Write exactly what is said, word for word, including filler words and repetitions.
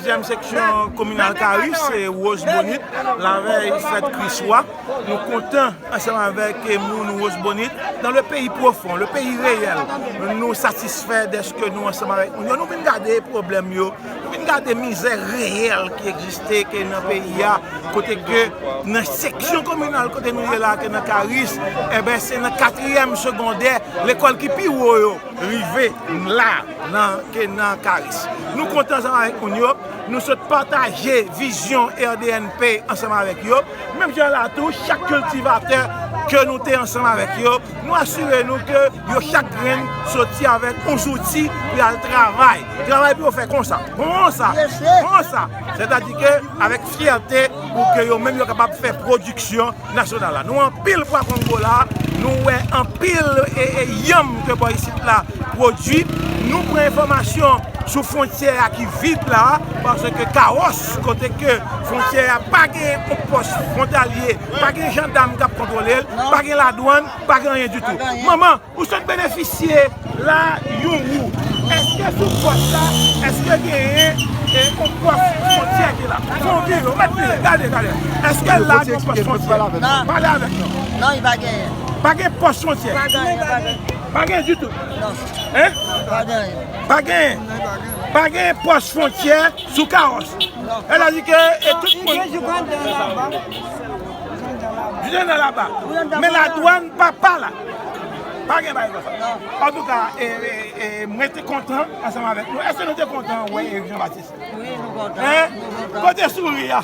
Dezyèm seksyon kominal Karis, se Wozbonit, lavèy fèt Kriswa. Nou kontan ansanm avèk moun Wozbonit, dans le pays profond, le pays réel. Nou satisfè dèske nou ansanm avèk moun yo. Nou vin gade pwoblèm yo, nou vin gade mizè reyèl ki egziste ke nan peyi a, kote ke nan seksyon kominal kote nou ye la, ke nan Karis, enben se nan katriyèm segondè, lekòl ki pi wo yo, rive la, nan, ke nan Karis. Nou kontan ansanm avèk moun yo, nou sot pataje vizyon R D N P ansanm avèk yo. Menm jan la tou, chak kiltivatè ke nou te ansanm avèk yo, nou asire nou ke yo chak grenn soti avèk yon zouti pou y al travay. Travay pou yo fè konsa, konsa, konsa. Sètadi ke avèk fyète pou ke yo menm yo kapab fè pwodiksyon nasyonal la. Nou anpil pwa Kongo la, nou wè anpil e, e yanm ke bò isit la pwodui. Nou pran enfòmasyon sou fwontyè a ki vid la, paske Kawòs, kote ke fwontyè a pa gen yon pòs fwontalye, pa gen jandam k ap kontwole l, pa gen ladwann, pa gen anyen ditou. Manman, ou sot benefisye la yon wou. Èske sou pòs la, èske genyen e, yon pòs fwontyè ki la? Fè yon vire, ou mèt vire, gade, gade. Èske la gen yon pòs fwontyè? Pale avèk nou. Non, li pa genyen. Pa gen pòs fwontyè? Pa genyen, pa genyen. Pa gen ditou? Non. Hein? Pa genyen. Pa gen, pa gen pòs fwontyè sou Kawòs. Sètadi ke e tout moun. Jis anndan laba. Men ladwann pa pa la. Pa gen bagay konsa. Antouka, e, e, e, mwen te kontan ansanm avèk nou. Èske nou te kontan wè Eric Jean Baptiste? Wi, nou kontan. Hein? Nou kontan. Kote souri a?